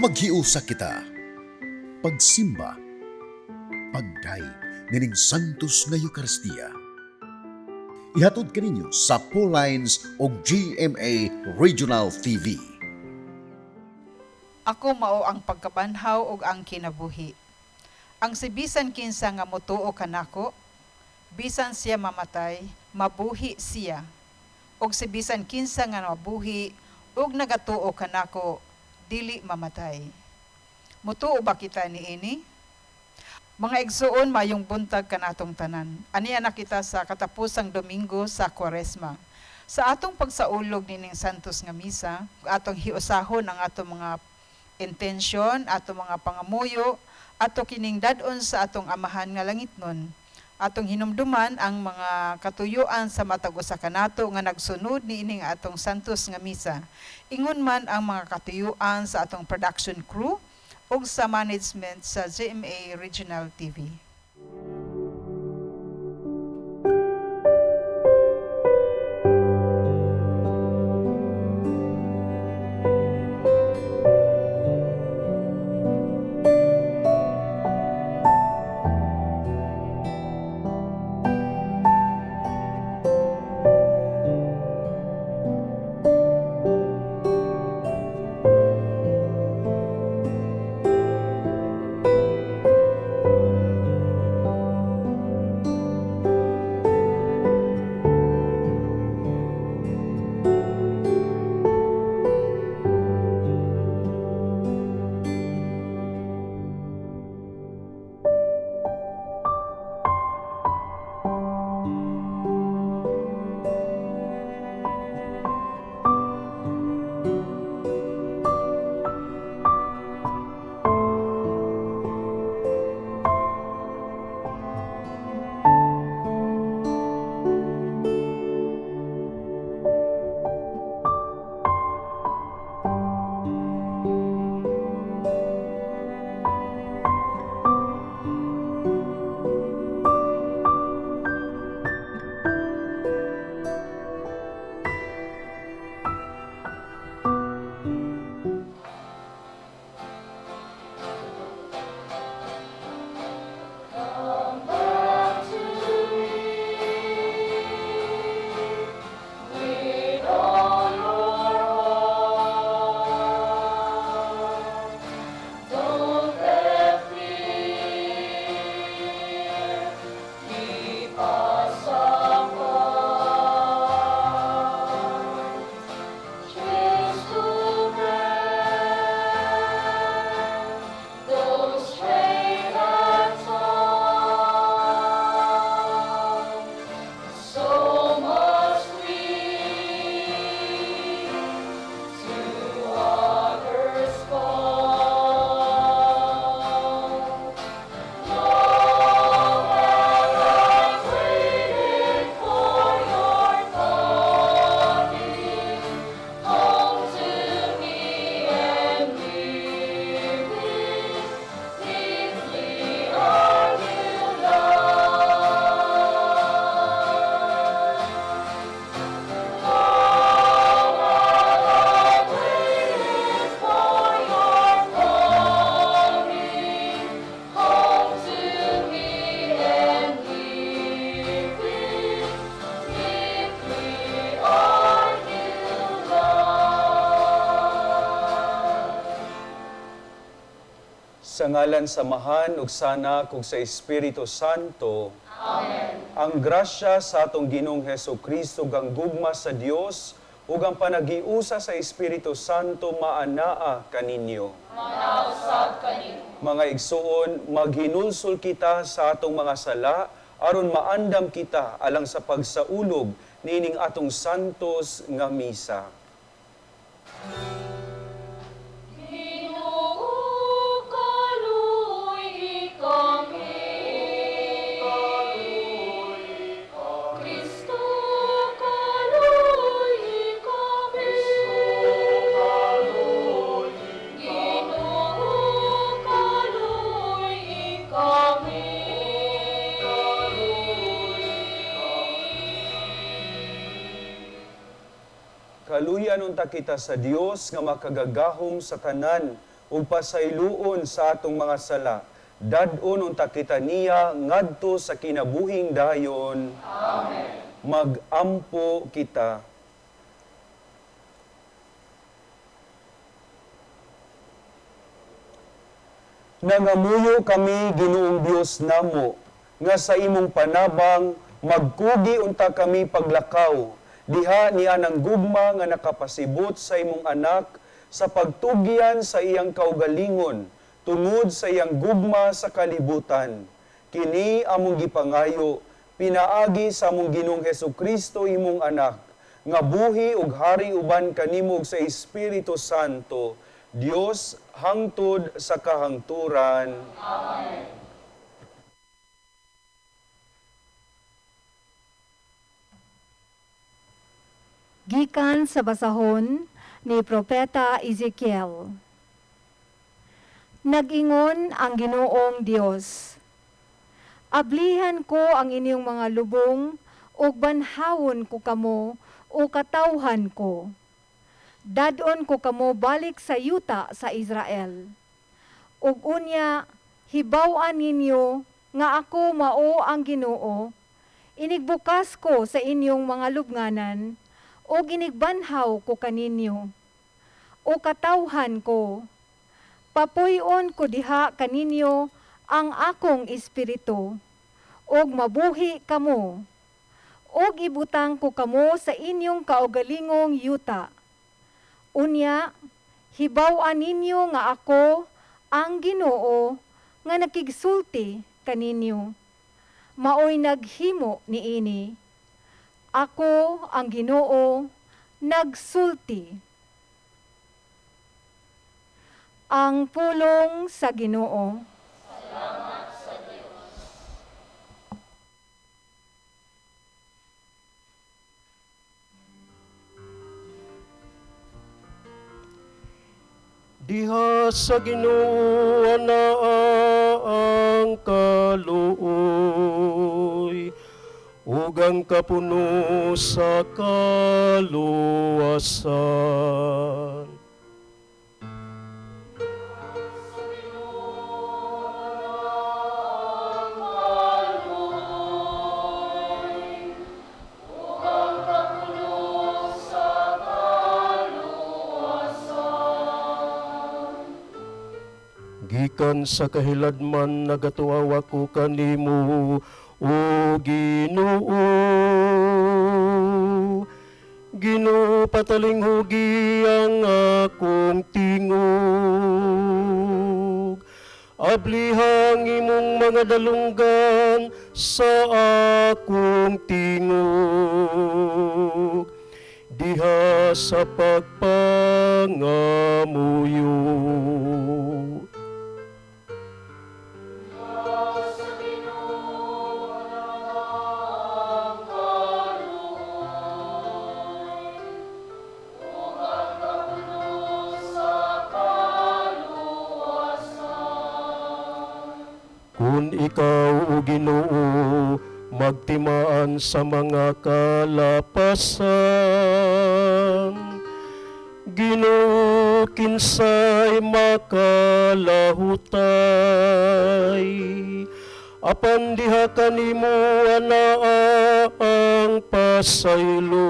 Maghiusa kita. Pagsimba. Pagdayeg nining Santos nga Eukaristiya. Ihatod kaninyo sa Lines o GMA Regional TV. Ako mao ang pagkabanhaw ug ang kinabuhi. Ang si bisan kinsa nga motuo kanako, bisan siya mamatay, mabuhi siya. Ug si bisan kinsa nga mabuhi ug nagatuo kanako, dili mamatay. Mutuo ba kita niini? Mga igsuon, mayong buntag kanatong tanan. Aniya na kita sa katapusang Domingo sa Kwaresma. Sa atong pagsaulog nining Santos nga Misa, atong hiusahon ang atong mga intensyon, atong mga pangamuyo, ato kining dad-on sa atong Amahan nga langitnon. Atong hinumduman ang mga katuyuan sa matag usa kanato nga nagsunod niining atong Santos nga Misa. Ingon man ang mga katuyuan sa atong production crew ug sa management sa GMA Regional TV. Sa ngalan sa Amahan ug sa Anak ug sa Espiritu Santo. Amen. Ang grasya sa atong Ginoong Hesus Kristo ug ang gugma sa Dios ug ang panagiusa sa Espiritu Santo maanaa kaninyo. Manausab kanimo. Mga igsuon, maghinulsol kita sa atong mga sala aron maandam kita alang sa pagsaulog niining atong santos nga misa. Ginoo, kaluy-i kami. Kristo, kaluy-i kami. Ginoo, kaluy-i kami. Kaluyan unta kita sa Dios nga makagagahom sa tanan. ug pasayloon sa atong mga sala. Dad-on unta kita niya ngadto sa kinabuhing dayon. Amen. Magampo kita. Nangamuyo kami, Ginoong Dios namo, nga sa imong panabang magkugi unta kami paglakaw diha niya ng gugma nga nakapasibot sa imong anak sa pagtugyan sa iyang kaugalingon tungod sa iyang gugma sa kalibutan. Kini among gipangayo pinaagi sa among Ginoong Hesukristo imong anak, nga buhi ug hari uban kanimo ug sa Espiritu Santo, Dios hangtod sa kahangturan. Amen. Gikan sa basahon ni Propeta Ezekiel. Nag-ingon ang Ginoong Dios, "Ablihan ko ang inyong mga lubong ug banhawon ko kamo o katawhan ko. Dadon ko kamo balik sa yuta sa Israel. Ug unya hibaw-an ninyo nga ako mao ang Ginoo, inigbukas ko sa inyong mga lubnganan ug inigbanhaw ko kaninyo. O katawhan ko, papuy-on ko diha kaninyo ang akong espiritu, ug mabuhi kamo, ug ibutang ko kamo sa inyong kaugalingong yuta. Unya, hibaw-an ninyo nga ako ang Ginoo nga nakigsulti kaninyo. Maoy naghimo niini. Ako ang Ginoo nagsulti." Ang pulong sa Ginoo. Diha sa Ginoo anaa ang kaluoy ug ang kapuno sa kaluwasan. Gikan sa kahiladman nagatuaw ako kanimo, o Ginoo. Ginoo, patalinghugi ang akong tingog. Ablihang imong mga dalunggan sa akong tingog. Diha sa pagpangamuyo. Kung ikaw, o Ginoo, magtimaan sa mga kalapasan, Ginoo, kinsay makalahutay. Apan diha kanimo anaa ang pasaylo,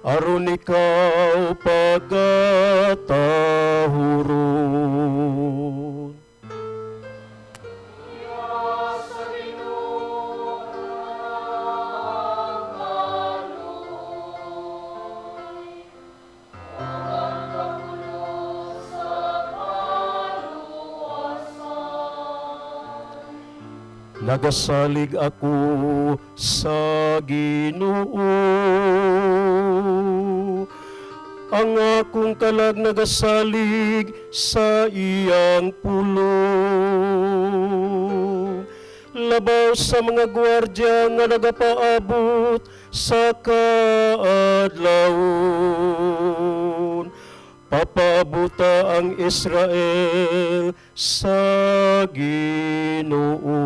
aron ikaw pagatahuron. Nagasalig ako sa Ginoo. Ang akong kalag nagasalig sa iyang pulong. Labaw sa mga gwardya nga nagapaabot sa kaadlawon. Papaabuta ang Israel sa Ginoo.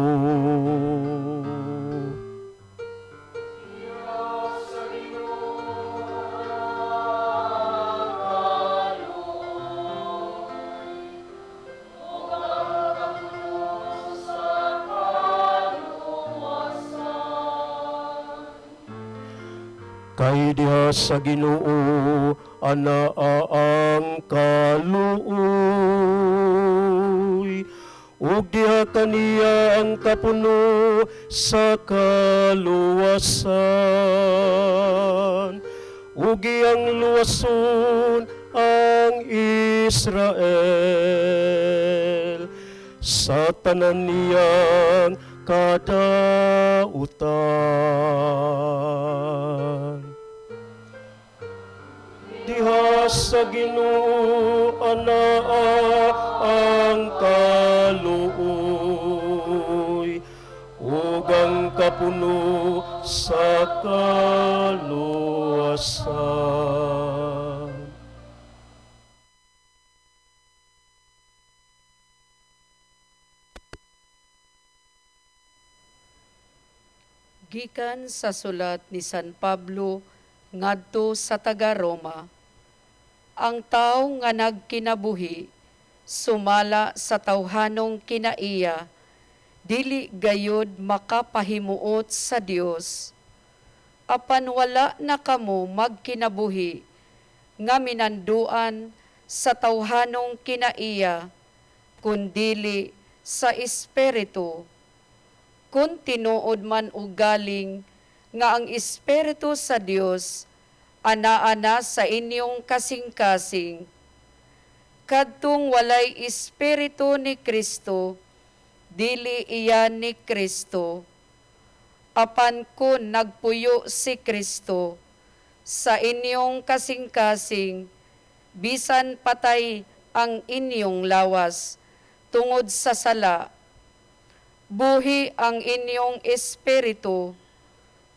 Kay diha sa Ginoo anaa ang kaluoy, ug diha kaniya ang kapuno sa kaluwasan, ug iyang luwason ang Israel sa tanan niyang kadautan. Diha sa Ginoo anaa ang kaluoy ug ang kapuno sa kaluwasan. Gikan sa sulat ni San Pablo ngadto sa taga-Roma. Ang tawo nga nagkinabuhi sumala sa tawhanong kinaiya, dili gayud makapahimuot sa Dios. Apan wala na kamo magkinabuhi nga minanduan sa tawhanong kinaiya, kundili sa Espiritu. Kung tinuod man og galing nga ang Espiritu sa Dios anaa na sa inyong kasing-kasing, kadtong walay Espiritu ni Kristo, dili iya ni Kristo. Apan kun nagpuyo si Kristo sa inyong kasing-kasing, bisan patay ang inyong lawas tungod sa sala, buhi ang inyong espiritu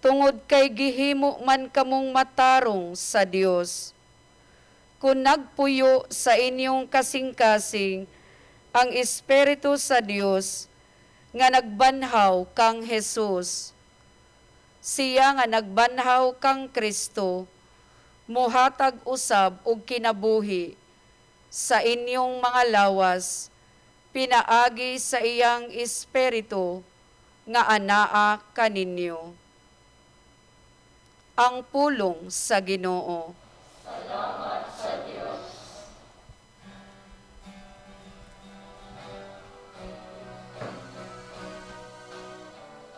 tungod kay gihimo man kamong matarong sa Dios. Kung nagpuyo sa inyong kasing-kasing ang Espiritu sa Dios nga nagbanhaw kang Jesus, siya nga nagbanhaw kang Kristo, muhatag usab og kinabuhi sa inyong mga lawas, pinaagi sa iyang Espiritu nga anaa kaninyo. Ang pulong sa Ginoo.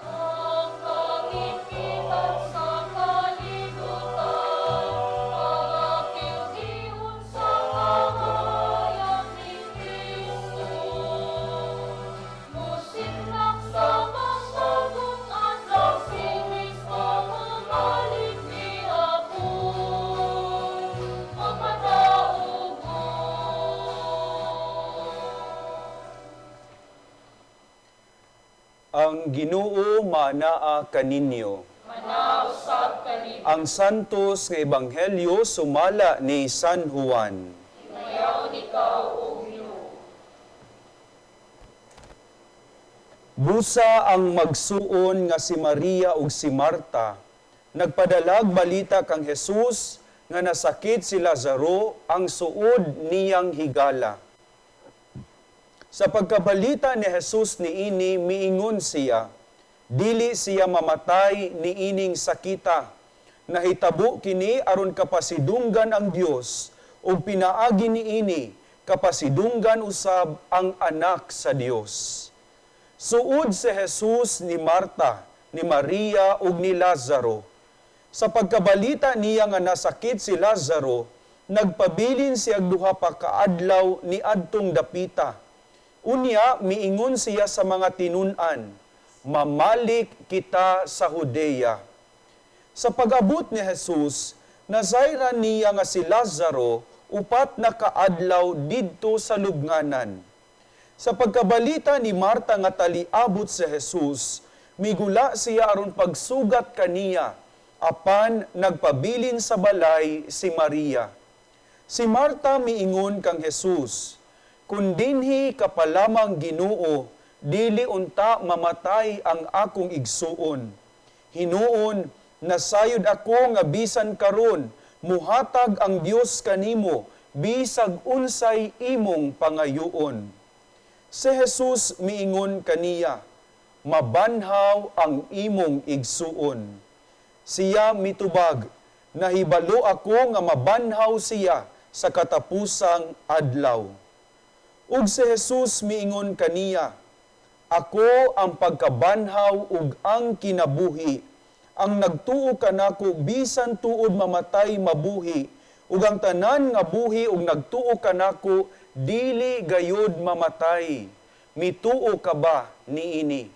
Ang pangipitan sa kalibutan, pangakildiun sa kahayag ni Kristo. Musindak sa magbagong adlaw, si Kristo mobalik gihapon, magpadaogon. Ang Ginoo manaa kaninyo. Manausab kanimo. Ang santos nga ebanghelyo sumala ni San Juan. Himayaon ikaw, O Ginoo. Busa ang magsuon nga si Maria ug si Marta. Nagpadalag balita kang Jesus nga nasakit si Lazaro ang suod niyang higala. Sa pagkabalita ni Jesus niini, miingon siya, dili siya mamatay niining sakita. Nahitabo kini aron kapasidunggan ang Dios ug pinaagi niini kapasidunggan usab ang anak sa Dios. Suod si Jesus ni Marta, ni Maria ug ni Lazaro. Sa pagkabalita niya nga nasakit si Lazaro, nagpabilin siya duha pa kaadlaw ni adtong dapita. Unya miingon siya sa mga tinun-an, mamalik kita sa Judea. Sa pag-abot ni Jesus, nasayran niya nga si Lazaro 4 na kaadlaw didto sa lubnganan. Sa pagkabalita ni Marta nga taliabot si Jesus, migula siya aron pagsugat kaniya, apan nagpabilin sa balay si Maria. Si Marta miingon kang Jesus, kun dinhi ka pa lamang Ginoo, dili unta mamatay ang akong igsuon. Hinuon, nasayod ako nga bisan karon, muhatag ang Dios kanimo, bisag unsay imong pangayuon. Si Jesus miingon kaniya, mabanhaw ang imong igsuon. Siya mitubag, Nahibalo ako nga mabanhaw siya sa katapusang adlaw." Ug si Jesus miingon kaniya, "Ako ang pagkabanhaw ug ang kinabuhi. Ang nagtuo kanako, bisan tuod mamatay, mabuhi, ug ang tanan nga buhi ug nagtuo kanako dili gayud mamatay. Mituo ka ba niini?"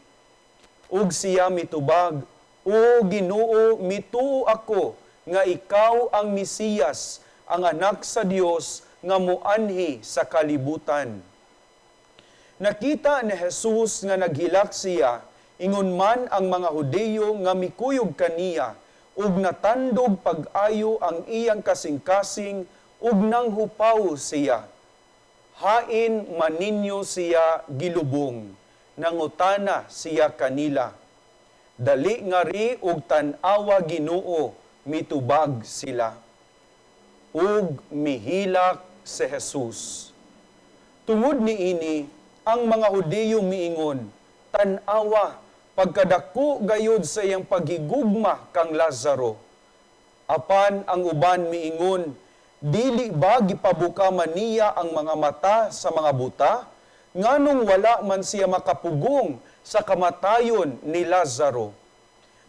Ug siya mitubag, "O Ginoo, mituo ako nga ikaw ang Mesiyas, ang Anak sa Dios nga moanhi sa kalibutan." Nakita ni Jesus nga naghilak siya, ingon man ang mga Hudiyo nga mikuyog kaniya, ug natandog pag-ayo ang iyang kasing-kasing ug nanghupaw siya. "Hain man ninyo siya gilubong?" nangutana siya kanila. "Dali ngari ug tan-awa, Ginoo," mitubag sila. Ug mihilak si Jesus. Tungod niini, ang mga Hudiyo miingon, "Tan-awa, pagkadako gayud sa iyang paghigugma kang Lazaro." Apan ang uban miingon, "Dili ba gipabuka man niya ang mga mata sa mga buta? Nganong wala man siya makapugong sa kamatayon ni Lazaro?"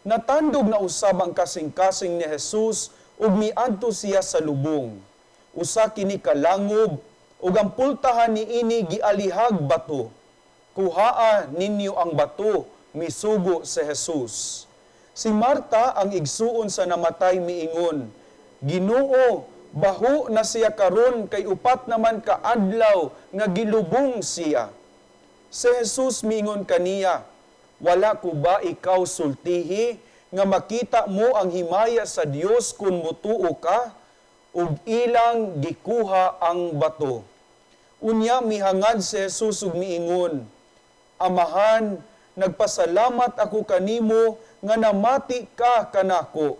Natandog na usab ang kasing-kasing ni Jesus ug miadto siya sa lubong. Usa kini kalangob ug ang pultahan niini gialihag bato. "Kuhaa ninyo ang bato," misugo si Jesus. Si Marta, ang igsuon sa namatay, miingon, "Ginoo, baho na siya karon kay 4 naman ka adlaw nga gilubong siya." Si Jesus miingon kaniya, "Wala ko ba ikaw sultihi nga makita mo ang himaya sa Dios kun mutuo ka?" Ug ilang gikuha ang bato. Unya mihangad si Jesus ug miingon, "Amahan, nagpasalamat ako kanimo nga namati ka kanako.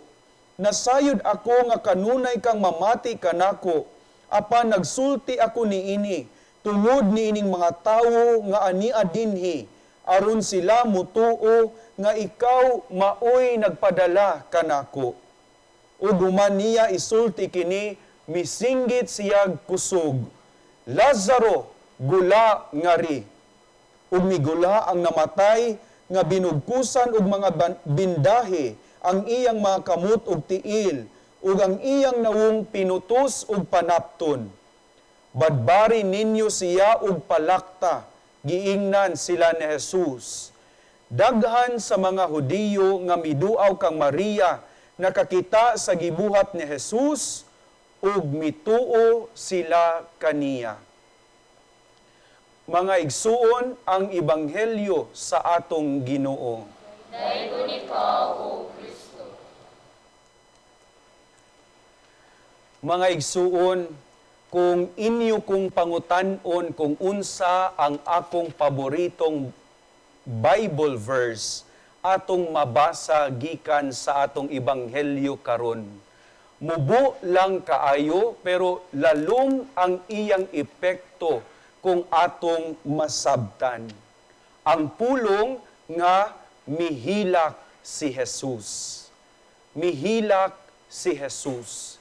Nasayod ako nga kanunay kang mamati kanako, apan nagsulti ako niini tungod niining mga tawo nga ania dinhi, aron sila mutuo nga ikaw maoy nagpadala kanako." Ug human niya isulti kini, misinggit siya kusog, "Lazaro, gula ngari." Ug migula ang namatay nga binugkusan og mga bindahe ang iyang mga kamot ug tiil, ug ang iyang nawong pinutos og panapton. "Badbari ninyo siya og palakta," giingnan sila ni Jesus. Daghan sa mga Hudiyo nga miduaw kang Maria nakakita sa gibuhat ni Jesus ug mituo sila kaniya. Mga igsuon, ang ebanghelyo sa atong Ginoo. Daygon ikaw, O Kristo. Mga igsuon, kung inyo kong pangutan-on kung unsa ang akong paboritong Bible verse, atong mabasa gikan sa atong ebanghelyo karon. Mubo lang kaayo pero lalom ang iyang epekto kung atong masabtan. Ang pulong nga mihilak si Jesus. Mihilak si Jesus.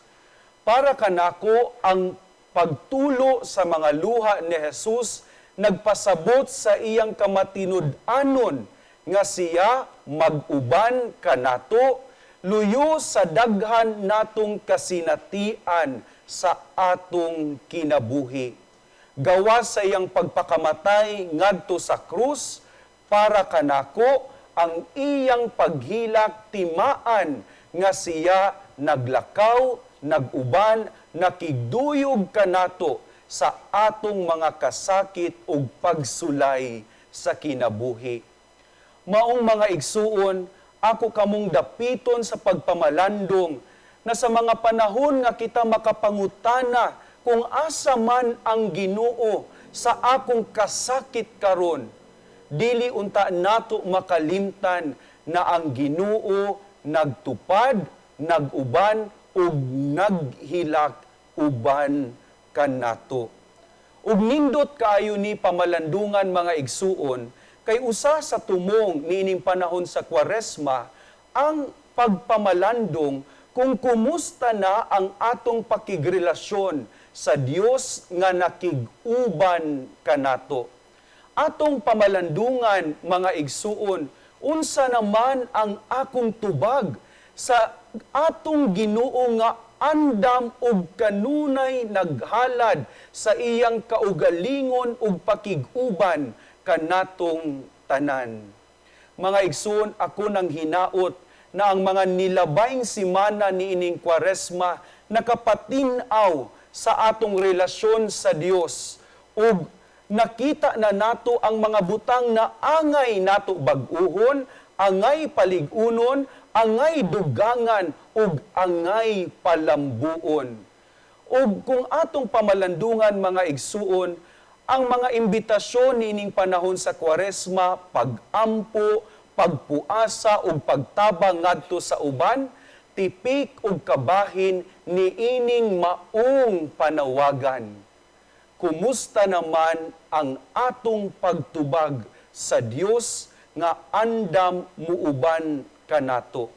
Para kanako, ang pagtulo sa mga luha ni Jesus nagpasabot sa iyang kamatinud-anon nga siya mag-uban kanato luyo sa daghan natong kasinatian sa atong kinabuhi. Gawa sa iyang pagpakamatay ngadto sa krus, para kanako ang iyang paghilak timaan nga siya naglakaw, nag-uban, nakigduyog kanato sa atong mga kasakit ug pagsulay sa kinabuhi. Maong mga igsuon, ako kamong dapiton sa pagpamalandong na sa mga panahon nga kita makapangutana kung asa man ang Ginoo sa akong kasakit karon, dili unta nato makalimtan na ang Ginoo nagtupad, nag-uban ug naghilak uban kanato. Ug nindot kaayo ni pamalandungan, mga igsuon, kay usa sa tumong niining panahon sa Kwaresma ang pagpamalandong Kung kumusta na ang atong pakigrelasyon sa Dios nga nakig-uban kanato. Atong pamalandungan, mga igsuon, unsa naman ang akong tubag sa atong Ginoo nga andam og kanunay naghalad sa iyang kaugalingon ug pakig-uban kanatong tanan. Mga igsuon, ako nang hinaot na ang mga nilabayng simana niining Kwaresma nakapatin-aw sa atong relasyon sa Dios ug nakita na nato ang mga butang na angay nato bag-uhon, angay palig-unon, angay dugangan ug angay palambuon. Ug kung atong pamalandungan, mga igsuon, ang mga imbitasyon niining panahon sa Kwaresma, pag-ampo, pagpuasa ug pagtabang ngadto sa uban, tipik ug kabahin niining maong panawagan. Kumusta naman ang atong pagtubag sa Dios nga andam muuban kanato?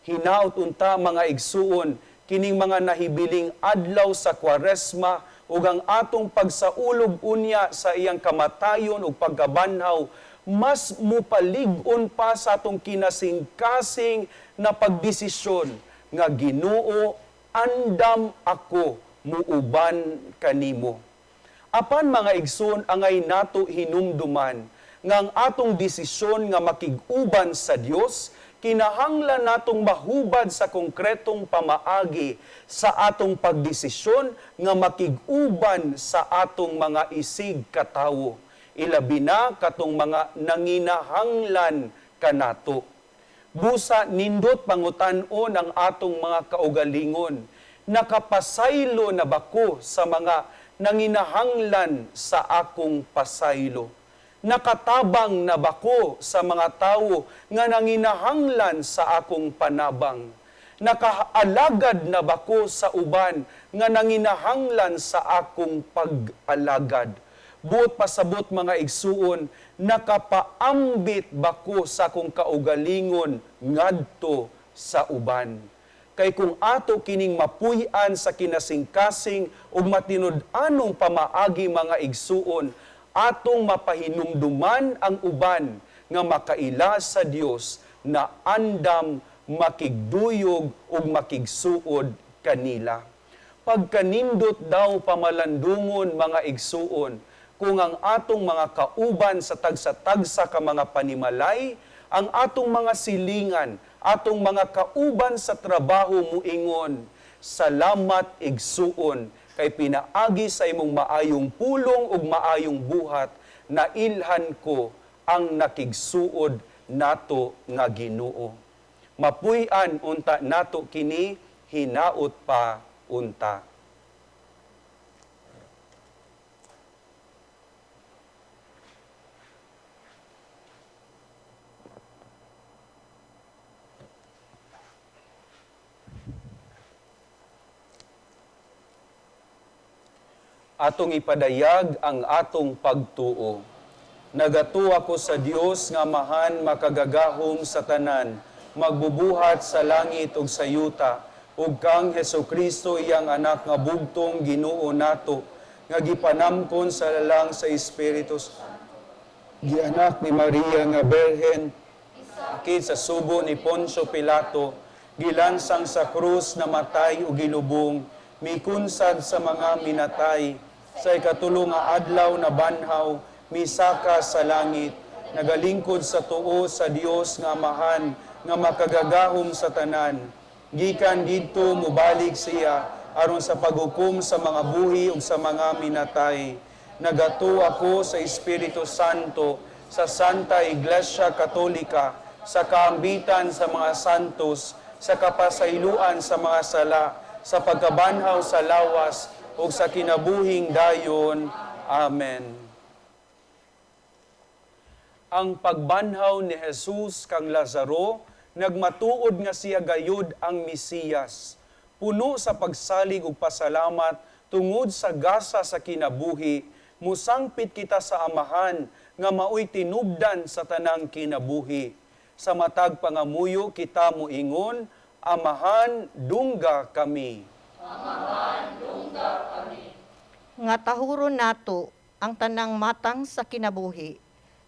Hinaut unta, mga igsuon, kining mga nahibiling adlaw sa Kwaresma ug ang atong pagsaulog unya sa iyang kamatayon ug pagkabanhaw mas mupalig-on pa sa atong kinasingkasing na pagdesisyon nga Ginoo, andam ako muuban kanimo. Apan, mga igsoon, angay nato hinumduman nga ang atong desisyon nga makig-uban sa Dios kinahanglan natong mahubad sa konkretong pamaagi sa atong pagdesisyon nga makig-uban sa atong mga isig katawo, ilabi na katong mga nanginahanglan kanato. Busa nindot pangutan-on ang atong mga kaugalingon. Nakapasaylo na ba ko sa mga nanginahanglan sa akong pasaylo? Nakatabang na ba ko sa mga tawo nga nanginahanglan sa akong panabang? Nakaalagad na ba ko sa uban nga nanginahanglan sa akong pag-alagad? Buot pasabot, mga igsuon, nakapaambit ba ko sa akong kaugalingon ngadto sa uban? Kay kung ato kining mapuy-an sa kinasingkasing ug matinud-anong pamaagi, mga igsuon, atong mapahinumduman ang uban nga makaila sa Dios na andam makigduyog ug makigsuod kanila. Pagkanindot daw pamalandungon, mga igsuon, kung ang atong mga kauban sa tagsa-tagsa ka mga panimalay, ang atong mga silingan, atong mga kauban sa trabaho muingon, "Salamat igsuon, kay pinaagi sa imong maayong pulong ug maayong buhat, nailhan ko ang nakigsuod nato nga Ginoo." Mapuy-an unta nato kini, hinaot pa unta. Atong ipadayag ang atong pagtuo. Nagatuo ako sa Dios nga Amahan makagagahom sa tanan, magbubuhat sa langit ug sa yuta, ug kang Hesukristo, iyang anak nga bugtong Ginoo nato, nga gipanamkon sa lalang sa Espiritu, gianak ni Maria nga Berhen, sakit sa subo ni Poncio Pilato, gilansang sa krus, namatay ug gilubong, mikunsad sa mga minatay, sa ikatulo nga adlaw nabanhaw, misaka sa langit, nagalingkod sa tuo sa Dios nga Amahan nga makagagahom sa tanan. Gikan didto mobalik siya aron sa paghukom sa mga buhi ug sa mga minatay. Nagatuo ako sa Espiritu Santo, sa Santa Iglesia Katolika, sa kaambitan sa mga santos, sa kapasayloan sa mga sala, sa pagkabanhaw sa lawas, ug sa kinabuhing dayon. Amen. Ang pagbanhaw ni Jesus kang Lazaro nagmatuod nga siya gayud ang Mesiyas. Puno sa pagsalig ug pasalamat tungod sa gasa sa kinabuhi, musangpit kita sa Amahan nga maoy tinubdan sa tanang kinabuhi. Sa matag pangamuyo kita moingon, Amahan, dungga kami. Nga tahuron nato ang tanang matang sa kinabuhi,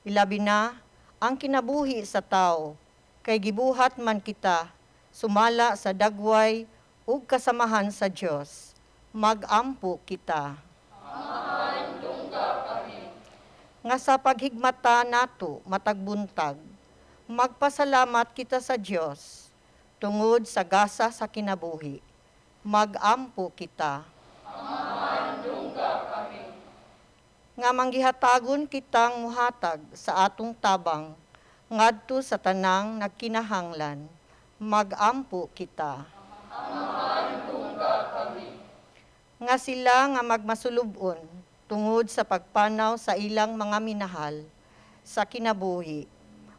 ilabi na ang kinabuhi sa tao, kay gibuhat man kita sumala sa dagway ug kasamahan sa Dios. Magampo kita. Nga sa paghigmata nato matag buntag, magpasalamat kita sa Dios tungod sa gasa sa kinabuhi. Magampo kita. Nga manggihatagon kitang muhatag sa atong tabang ngadto sa tanang nagkinahanglan. Magampo kita. Nga sila nga magmasulubon tungod sa pagpanaw sa ilang mga minahal sa kinabuhi,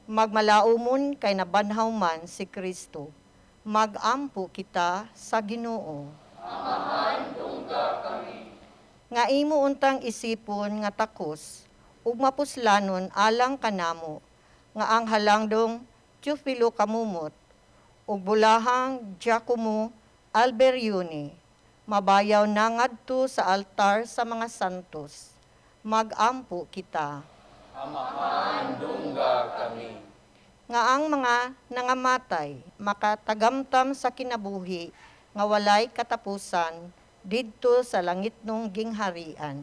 magmalaumon kay nabanhaw man si Kristo. Magampo kita sa Ginoo. Nga imo untang isipon nga takos ug mapuslanon alang kanamo nga ang halangdong Teofilo Kamumot ug bulahang Giacomo Alberione mabayaw na ngadto sa altar sa mga santos. Magampo kita. Amahan, dungga kami. Nga ang mga nangamatay makatagamtam sa kinabuhi nga walay katapusan didto sa langitnong gingharian.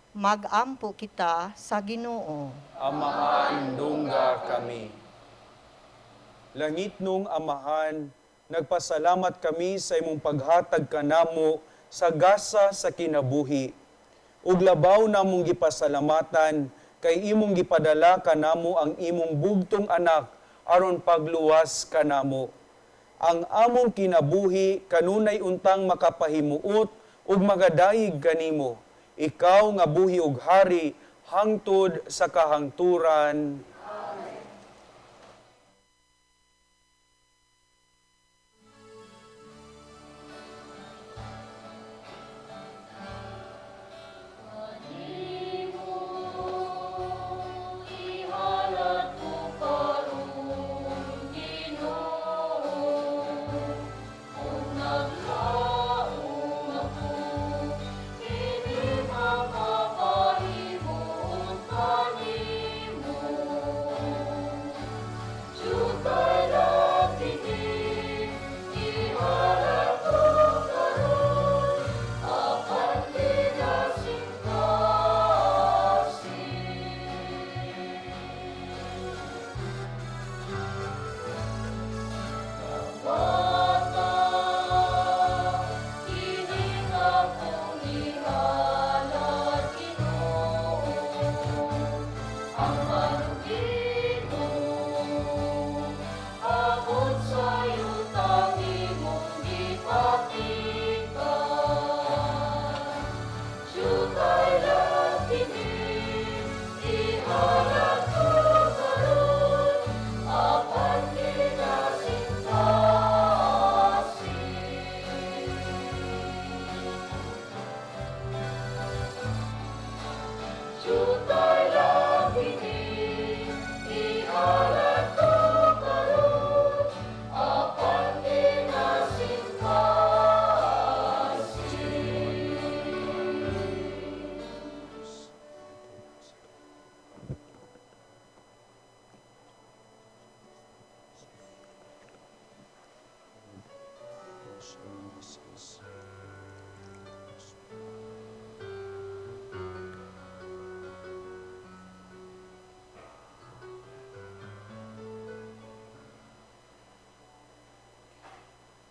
Magampo kita sa Ginoo. Amahan, dungga kami. Langit nung Amahan, nagpasalamat kami sa imong paghatag kanamo sa gasa sa kinabuhi. Ug labaw namong gipasalamatan kay imong gipadala kanamo ang imong bugtong anak aron pagluwas kanamo. Ang among kinabuhi kanunay untang makapahimuot ug magadayig kanimo. Ikaw nga buhi ug hari hangtod sa kahangturan. Ihalad ko karon, Ginoo, ug naglaom ako, kini makakahimuot kanimo. Jutay kini, ihalad ko karon, apan kinasingkasing. Dawata, kini akong ihalad, Ginoo, ang maluginong, abot sa yutang imong gipatikan. Jutay lang kini, ihalad ko karon, apan kinasingkasing. Jutay lang kini, ihalad ko karon, apan kinasingkasing.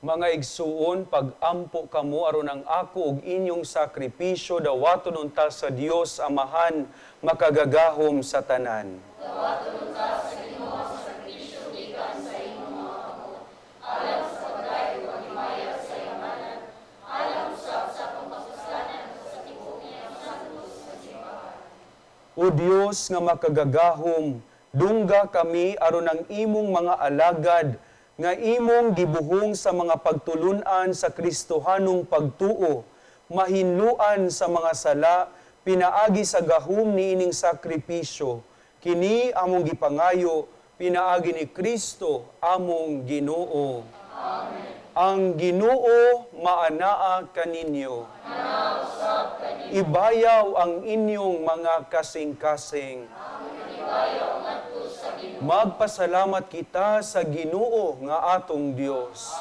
Mga igsuon, pag-ampo kamo aron ang ako ug inyong sakripisyo dawaton unta sa Dios Amahan makagagahom sa tanan. O Dios nga makagagahom, dungga kami aron ang imong mga alagad nga imong gibuhong sa mga pagtulun-an sa Kristohanong pagtuo, mahinluan sa mga sala pinaagi sa gahom niining sakripisyo. Kini among gipangayo pinaagi ni Kristo among Ginoo. Amen. Ang Ginoo maanaa kaninyo. Ibayaw ang inyong mga kasing-kasing. Magpasalamat kita sa Ginoo nga atong Dios.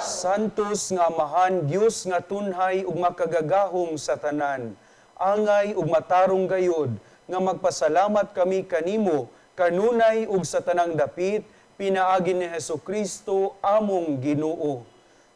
Santos nga Amahan, Dios nga tunhay ug makagagahom sa tanan. Angay ug matarong gayod nga magpasalamat kami kanimo kanunay ug sa tanang dapit pinaagi ni Hesukristo among Ginoo.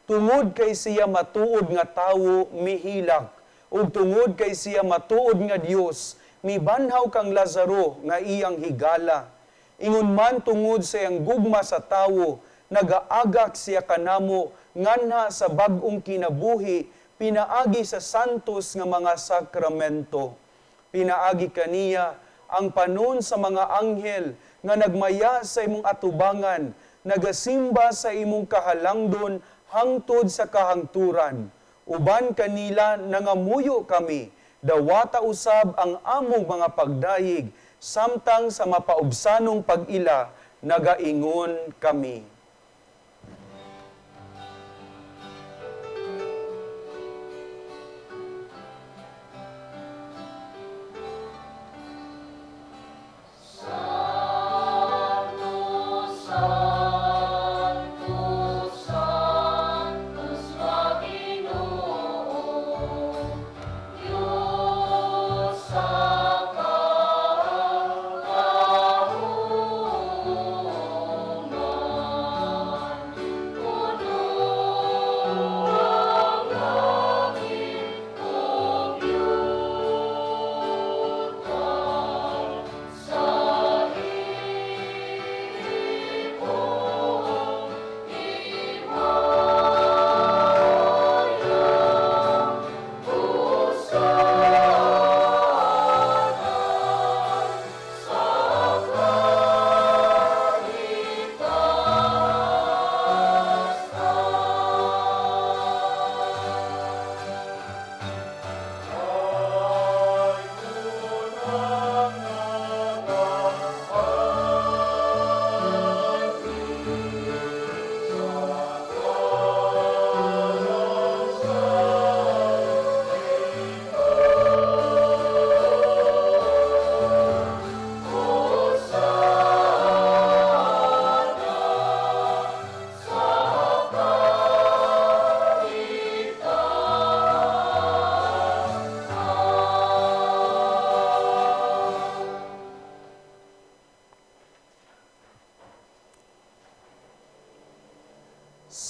Tungod kay siya matuod nga tawo mihilak ug tungod kay siya matuod nga Dios mibanhaw kang Lazaro nga iyang higala. Ingon man tungod sa iyang gugma sa tawo, nagaagak siya kanamo nganha sa bag-ong kinabuhi pinaagi sa santos nga mga sakramento. Pinaagi kaniya ang panon sa mga anghel nga nagmaya sa imong atubangan, nagasimba sa imong kahalangdon hangtod sa kahangturan. Uban kanila nangamuyo kami, dawata usab ang among mga pagdayeg, samtang sa mapaubsanong pag-ila, nagaingon kami. Sanctus, Sanctus, Sanctus nga Ginoo, Dios sa kahuman. Puno ang langit ug yuta sa imong himaya. Hosana sa kahitasan.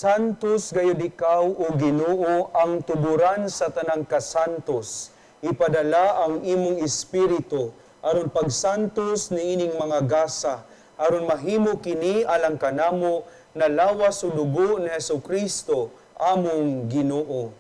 Santos gayud ikaw o Ginoo ang tuburan sa tanang kasantos. Ipadala ang imong espiritu aron pagsantos niining mga gasa aron mahimo kini alang kanamo na lawas o dugo ni Hesukristo among Ginoo.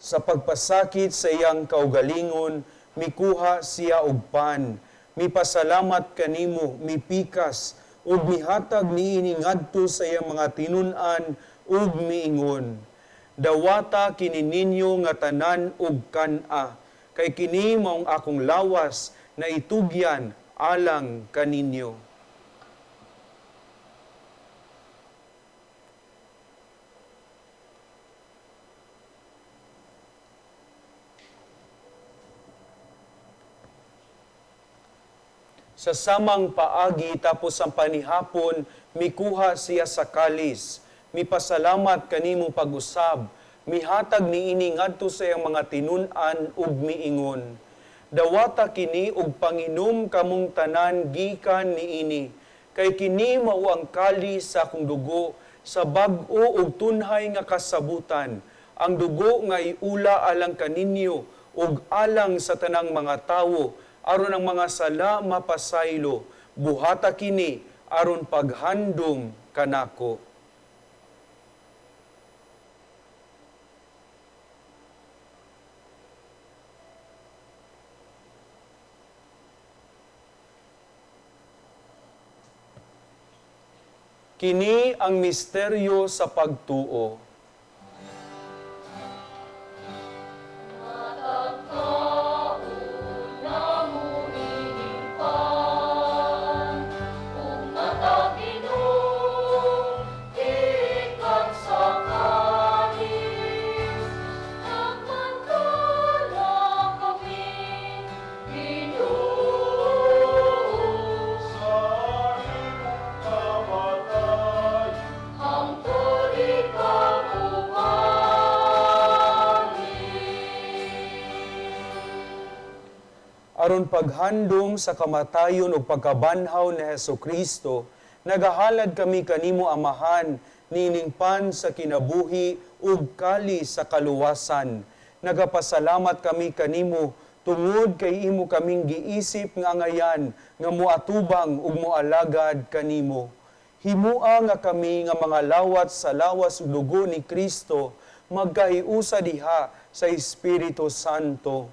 Sa pagpasakit sa iyang kaugalingon, mikuha siya og pan, mipasalamat kanimo, mipikas, ug mihatag niini ngadto sa iyang mga tinun-an ug miingon. Dawata kini ninyo nga tanan ug kan-a, kay kini maong akong lawas na itugyan alang kaninyo. Sa samang paagi tapos ang panihapon, mikuha siya sa kalis. Mipasalamat kanimo pag-usab, mihatag niini ngadto sa iyang mga tinun-an ug miingon. Dawata kini ug panginom kamong tanan gikan niini, kay kini mao ang kalis sa akong dugo sa bag-o ug tunhay nga kasabutan, ang dugo nga iula alang kaninyo ug alang sa tanang mga tawo aron ang mga sala mapasaylo. Buhata kini aron paghandom kanako. Kini ang misteryo sa pagtuo. Matag kauna mo ining pan, ug mataginom, di Aron paghandom sa kamatayon ug pagkabanhaw ni Hesukristo, nagahalad kami kanimo, Amahan, niining pan sa kinabuhi ug kali sa kaluwasan. Nagapasalamat kami kanimo tungod kay imo kaming giisip nga angayan nga moatubang ug moalagad kanimo. Himua nga kami nga mga lawat sa lawas ug dugo ni Kristo magkahiusa diha sa Espiritu Santo.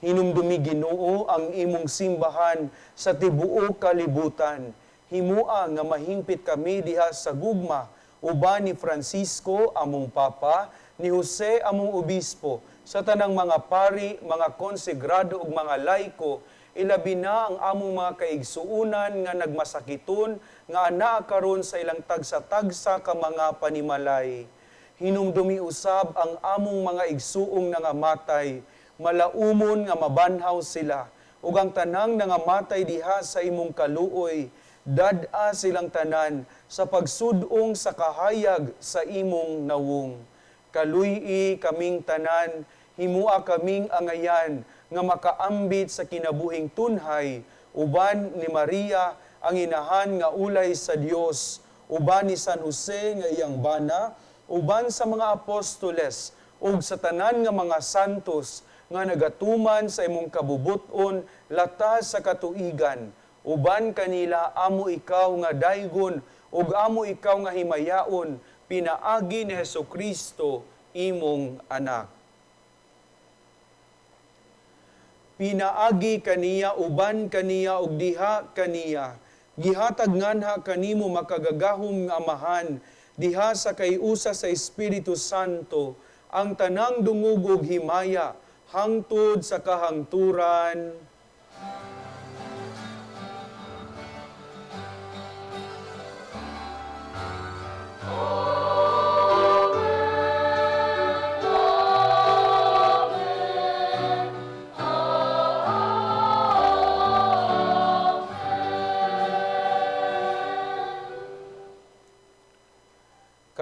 Hinumdumi, Ginoo, ang imong simbahan sa tibuok kalibutan. Himua nga mahingpit kami diha sa gugma uban ni Francisco among Papa, ni Jose among Obispo, sa tanang mga pari, mga konsegrado ug mga laiko, ilabi na ang among mga kaigsuunan nga nagmasakiton nga anaa karon sa ilang tagsa-tagsa ka mga panimalay. Hinumdumi usab ang among mga igsuong nangamatay, malaumon nga mabanhaw sila, ug ang tanang nangamatay diha sa imong kaluoy, dad-a silang tanan sa pagsud-ong sa kahayag sa imong nawong. Kaluy-i kaming tanan, himua kaming angayan nga makaambit sa kinabuhing tunhay, uban ni Maria ang inahan nga ulay sa Dios, uban ni San Jose nga iyang bana, uban sa mga apostoles ug sa tanan nga mga santos nga nagatuman sa imong kabubut-on latas sa katuigan. Uban kanila amo ikaw nga daygon ug amo ikaw nga himayaon pinaagi ni Hesukristo imong anak. Pinaagi kaniya, uban kaniya ug diha kaniya, gihatag nganha kanimo makagagahom nga Amahan diha sa kaiusa sa Espiritu Santo ang tanang dungog ug himaya hangtod sa kahangturan.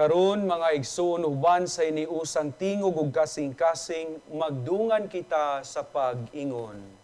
Karon, mga igsoon, uban sa iniusang tingog ug kasing-kasing, magdungan kita sa pag-ingon.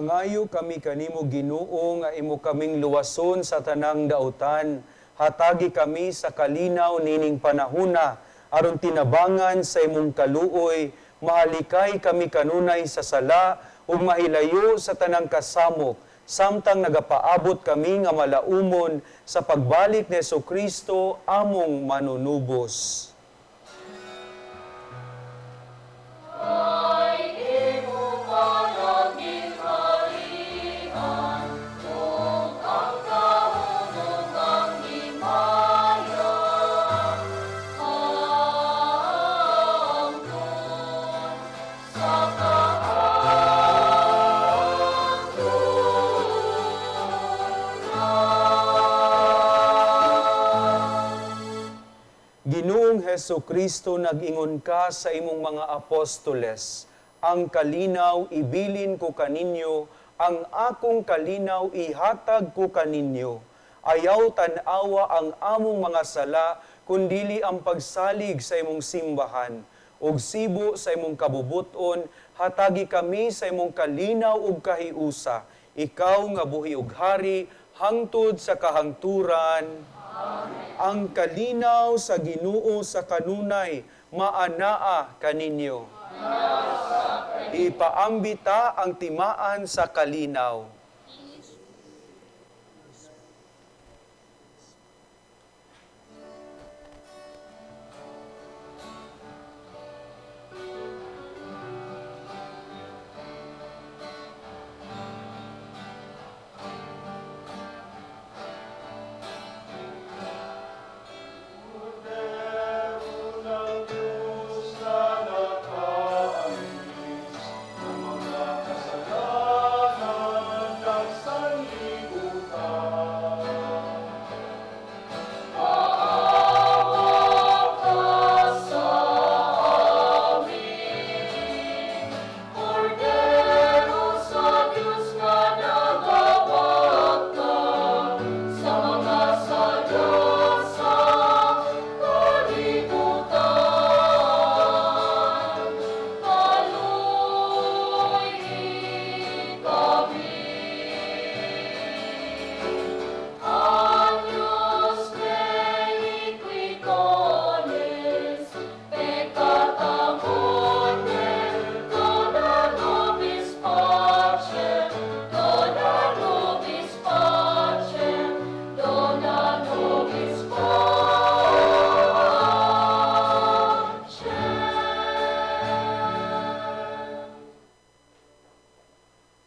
Mangayo kami kanimo, Ginoo, nga imo kaming luwason sa tanang dautan. Hatagi kami sa kalinaw nining panahuna aron tinabangan sa imong kaluoy, mahalikay kami kanunay sa sala ug mahilayo sa tanang kasamok samtang nagapaabot kami nga malaumon sa pagbalik ni Kristo among manunubos. Heso Kristo, nag-ingon ka sa imong mga apostoles, ang kalinaw ibilin ko kaninyo, ang akong kalinaw ihatag ko kaninyo. Ayaw tan-awa ang among mga sala, kundili ang pagsalig sa imong simbahan. Ug sibo sa imong kabubuton, hatagi kami sa imong kalinaw ug kahiusa. Ikaw nga buhi ug hari, hangtod sa kahangturan. Amen. Ang kalinaw sa Ginoo sa kanunay, maanaa kaninyo. Ipaambita ang timaan sa kalinaw. Kordero sa Diyos nga nagawagtang sa mga sala sa kalibutan. Kaloy kami. Agnus Dei qui tollis peccata mundi, dona nobis pacem, dona nobis pacem, dona nobis pacem.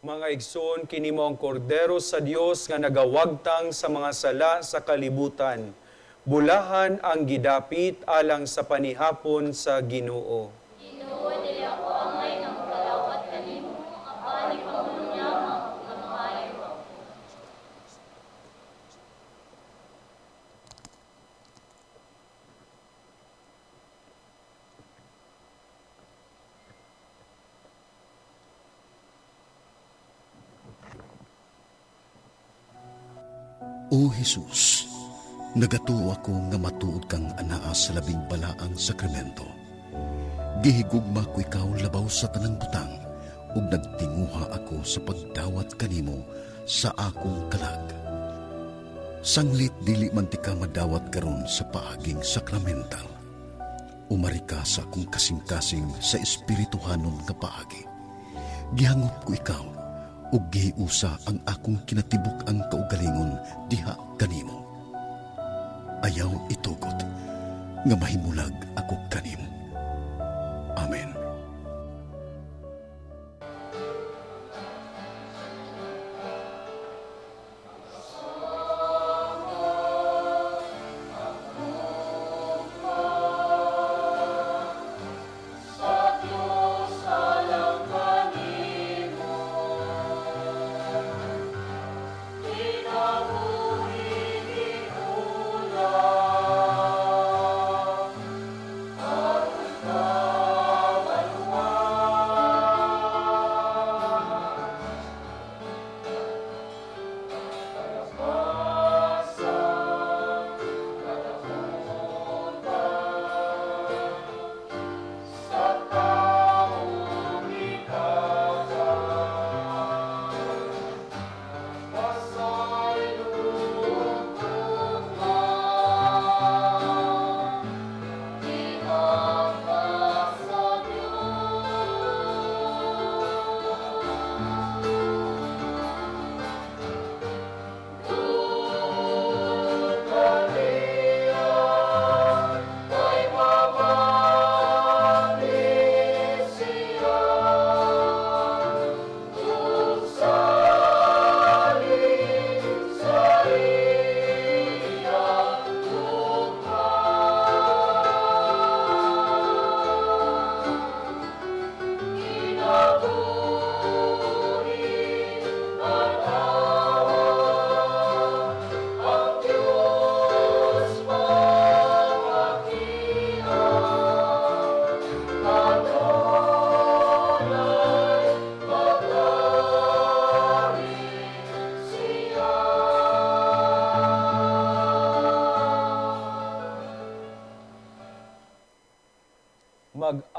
Mga igsoon, kini mo ang kordero sa Dios nga nagawagtang sa mga sala sa kalibutan. Bulahan ang gidapit alang sa panihapon sa Ginoo. Ginoo, dili ako angay nga mokalawat kanimo, apan ipahulong lamang nga maayo ako. O Jesus, nagatuo ako nga matuod kang anaa sa labing balaang sakramento. Gihigugma ko ikaw labaw sa tanang butang ug nagtinguha ako sa pagdawat kanimo sa akong kalag. Sanglit dili man ti ka madawat karon sa paaging sakramental. Umari ka sa akong kasing-kasing sa espirituhanon nga paagi. Gihangop ko ikaw ug gihiusa ang akong kinatibuk-ang kaugalingon diha kanimo. Ayaw itugot nga mahimulag ako kanimo. Amen. Sa Diyos alang kanimo, kinabuhi giulang, aron ka.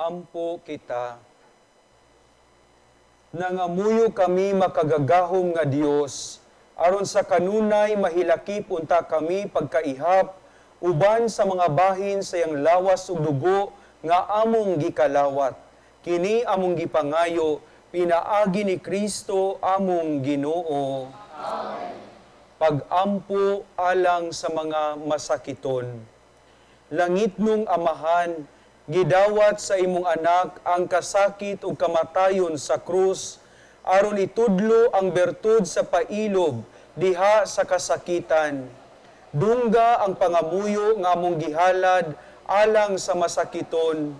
Ampo kita. Nangamuyo kami, makagagahom nga Dios, aron sa kanunay mahilakip unta kami pagkaihap uban sa mga bahin sa iyang lawas ug dugo nga among gikalawat. Kini among gipangayo pinaagi ni Kristo among Ginoo. Amen. Pag-ampo alang sa mga masakiton. Langitnong Amahan, gidawat sa imong anak ang kasakit ug kamatayon sa krus aron itudlo ang bertud sa pailob diha sa kasakitan. Dungga ang pangamuyo nga among gihalad alang sa masakiton.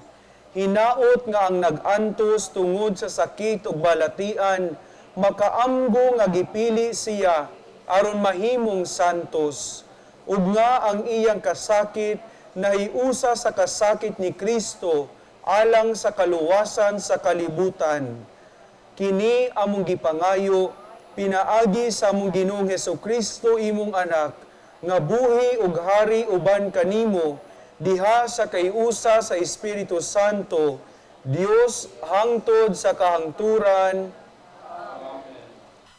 Hinaot nga ang nag-antos tungod sa sakit ug balatian makaamgo nga gipili siya aron mahimong santos, ug nga ang iyang kasakit nahiusa sa kasakit ni Kristo alang sa kaluwasan sa kalibutan. Kini among gipangayo pinaagi sa among Ginoong Hesukristo, imong anak, nga buhi ug hari uban kanimo diha sa kaiusa sa Espiritu Santo, Dios hangtod sa kahangturan.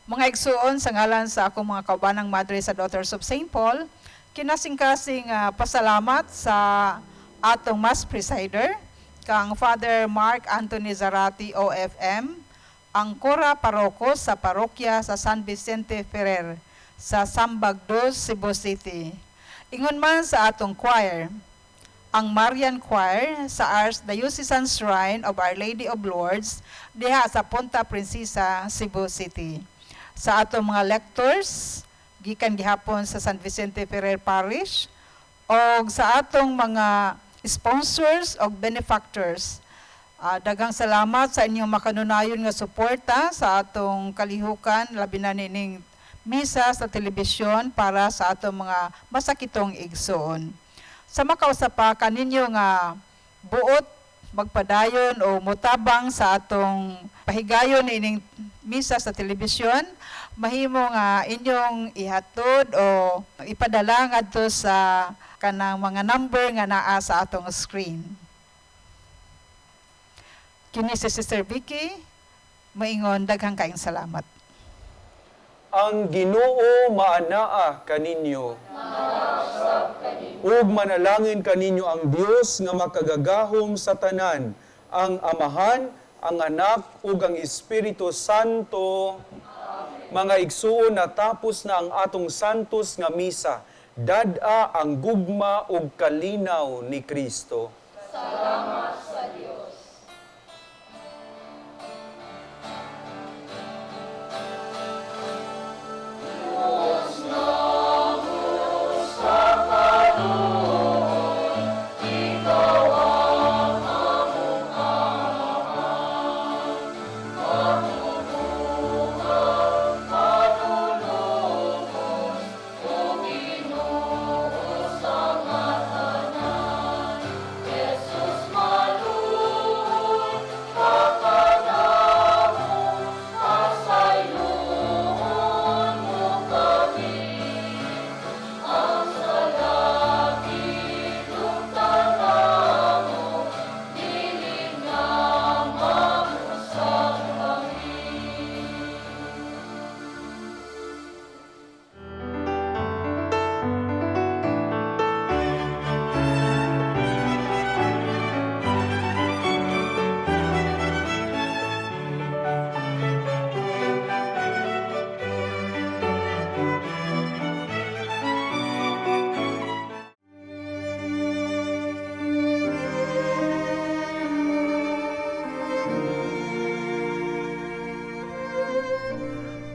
Mga igsuon, sa ngalan sa akong mga kaubanang madre sa Daughters of St. Paul, kinasing-kasing pasalamat sa atong Mass Presider, kang Father Mark Anthony Zarati, OFM, ang Cora Paroko sa parokya sa San Vicente Ferrer sa Sambag 2, Cebu City. Ingon man sa atong choir, ang Marian Choir sa Archdiocesan Shrine of Our Lady of Lourdes diha sa Punta Princesa, Cebu City. Sa atong mga lectors, gikan gihapon sa San Vicente Ferrer Parish, og sa atong mga sponsors og benefactors. Daghang salamat sa inyong makanunayon nga suporta sa atong kalihukan, labi na nining misa sa telebisyon para sa atong mga masakitong igsoon. Sa makausa pa kaninyo nga buot magpadayon o mutabang sa atong pahigayon ining misa sa telebisyon, mahimo nga inyong ihatod o ipadala ngadto sa kanang mga number nga naa sa atong screen. Kini si Sister Vicky, maingon daghang kaayong salamat. Ang Ginoo maanaa kaninyo. Ug manalangin kaninyo ang Dios nga makagagahom sa tanan, ang Amahan, ang Anak ug ang Espiritu Santo. Amen. Mga igsuon, natapos na ang atong santos nga misa. Dad-a ang gugma ug kalinaw ni Kristo. Salamat sa Dios.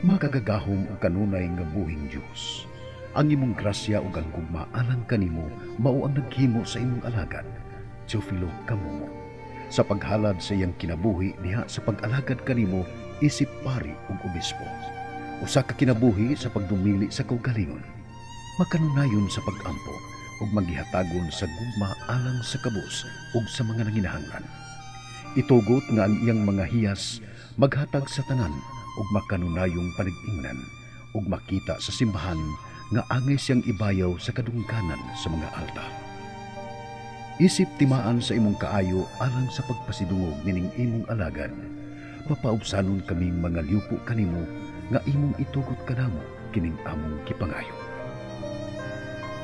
Makagagahom og kanunay nga buhing Dios. Ang imong grasya ug ang gugma alang kanimo mao ang naghimo sa imong alagad, Teofilo Camomot, sa paghalad sa iyang kinabuhi diha sa pag-alagad kanimo isip pari ug obispo. Usa ka kinabuhi sa pagdumili sa kaugalingon, makanunayon sa pag-ampo ug maghihatagon sa gugma alang sa kabus ug sa mga nanginahanglan. Itugot nga ang iyang mga hiyas maghatag sa tanan ug makanunayong panag-ingnan ug makita sa simbahan nga angay siyang ibayaw sa kadungganan sa mga alta. Isip timaan sa imong kaayo alang sa pagpasidungog nining imong alagad, papaubsanon kaming mga liupo kanimo nga imong itugot kanamo kining among gipangayo.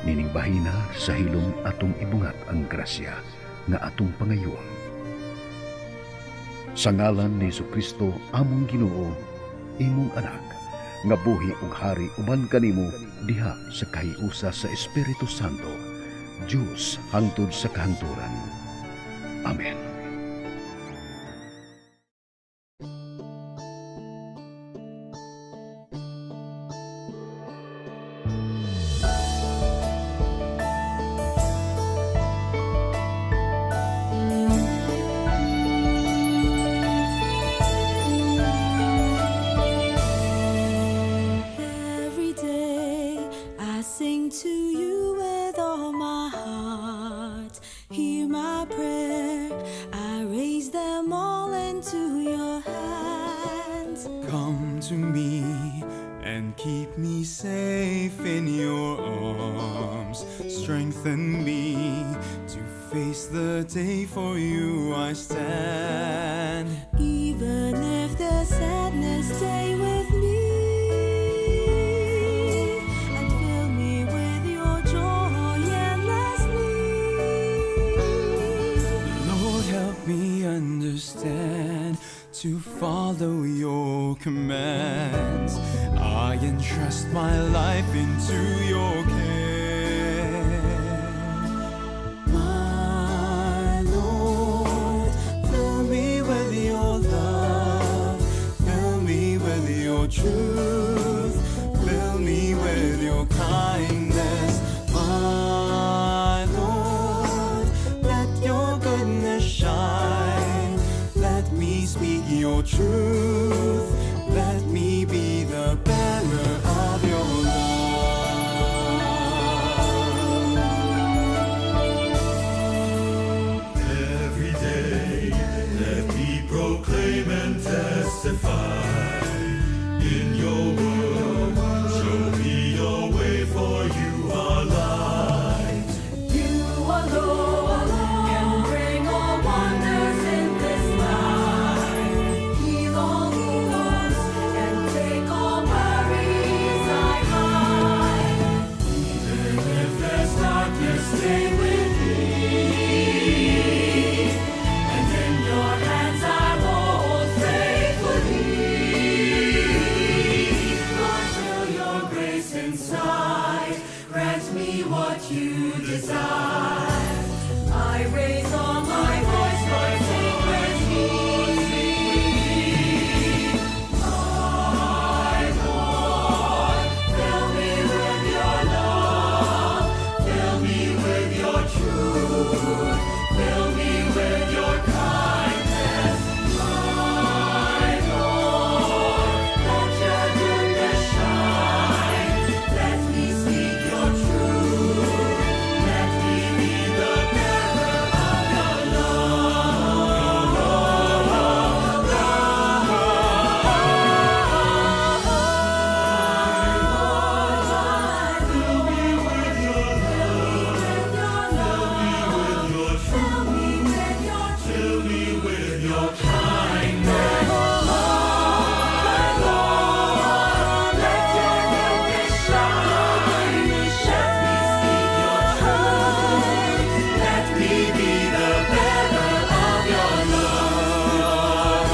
Nining bahina sa hilom atong ibungat ang grasya nga atong pangayoon. Sa ngalan ni Kristo among Ginoo, imong anak, nga buhi ug hari uban kanimo diha sa kahiusa sa Espiritu Santo, Dios hangtod sa kahangturan. Amen. Every day I sing to you with all my heart. Hear my prayer, I raise them all into your hands. Come to me and keep me safe in your arms. Strengthen me to face the day, for you I stand. Even if the sadness stay with me and fill me with your joy endlessly. Lord, help me understand to follow your commands. I entrust my life into your care. My Lord, fill me with your love, fill me with your truth, fill me with your kindness. My Lord, let your goodness shine. Let me speak your truth. Let me be the bearer of your love. Every day, let me proclaim and testify. In your word, show me your way, for you are light. You alone can bring all wonders in this life. Heal all wounds and take all worries I hide. Even if there's darkness, stay with me. And in your hands I hold faithfully. Lord, fill your grace inside. Grant me what you desire. I raise all my voice, Lord, sing with me. My Lord, fill me with your love, fill me with your truth, fill me with your kindness. My Lord, let your goodness shine. Let me speak your truth. Let me be the bearer of your love. Fill me with your love, Fill me with your fill me with your kindness. Let your goodness shine. Let me speak your truth. Let me be the bearer of your love.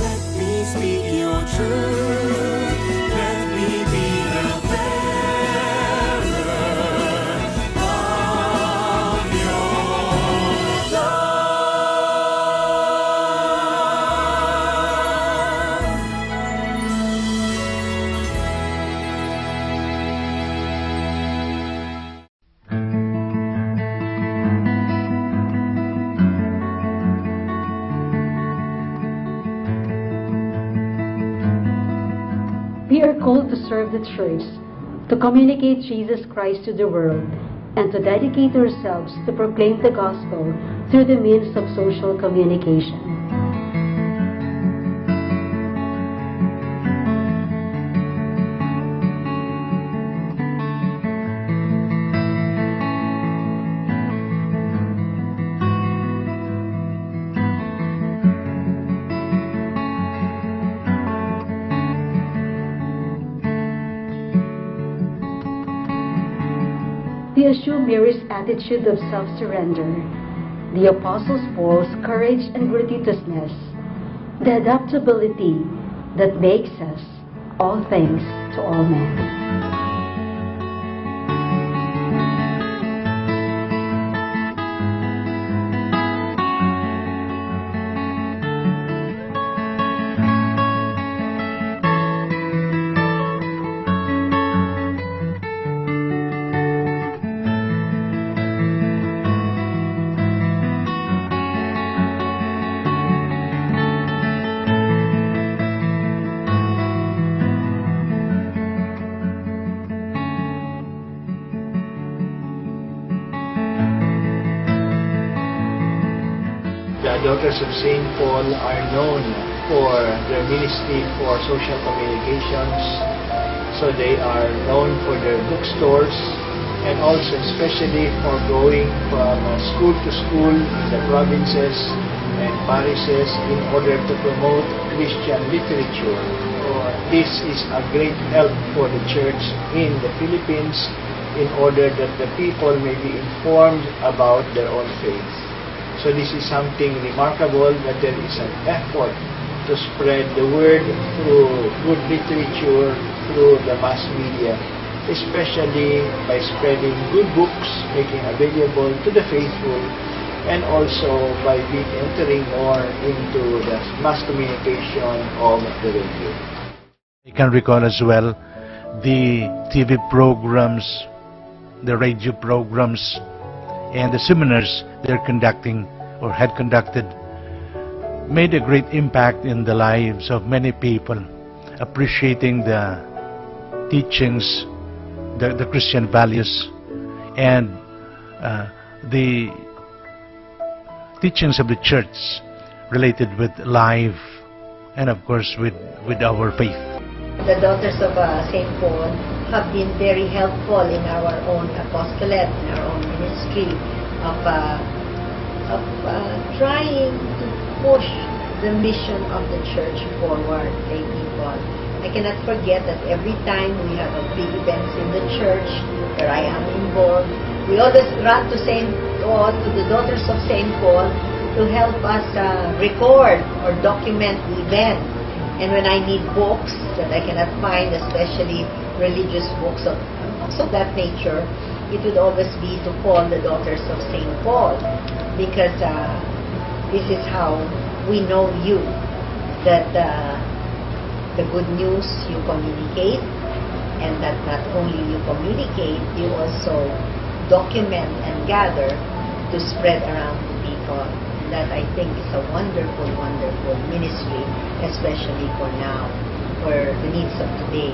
Let me speak your truth. Let me be the bearer of your love. We are called to serve the Church, to communicate Jesus Christ to the world, and to dedicate ourselves to proclaim the gospel through the means of social communication. We assume Mary's attitude of self-surrender, the Apostle Paul's courage and gratuitousness, the adaptability that makes us all things to all men. The Daughters of St. Paul are known for their ministry for social communications. So they are known for their bookstores and also especially for going from school to school in the provinces and parishes in order to promote Christian literature. So this is a great help for the church in the Philippines in order that the people may be informed about their own faith. So this is something remarkable, that there is an effort to spread the word through good literature, through the mass media, especially by spreading good books, making available to the faithful, and also by entering more into the mass communication of the radio. I can recall as well the TV programs, the radio programs, and the seminars they're conducting or had conducted made a great impact in the lives of many people, appreciating the teachings, the Christian values, and the teachings of the church related with life and, of course, with our faith. The Daughters of St. Paul have been very helpful in our own apostolate, in our own ministry of trying to push the mission of the church forward, lay people. I cannot forget that every time we have a big events in the church where I am involved, we always run to St. Paul, to the Daughters of St. Paul, to help us record or document the event. And when I need books that I cannot find, especially religious books of that nature, it would always be to call the Daughters of St. Paul, because this is how we know you, that the good news you communicate, and that not only you communicate, you also document and gather to spread around to people. And that, I think, is a wonderful, wonderful ministry, especially for now, for the needs of today.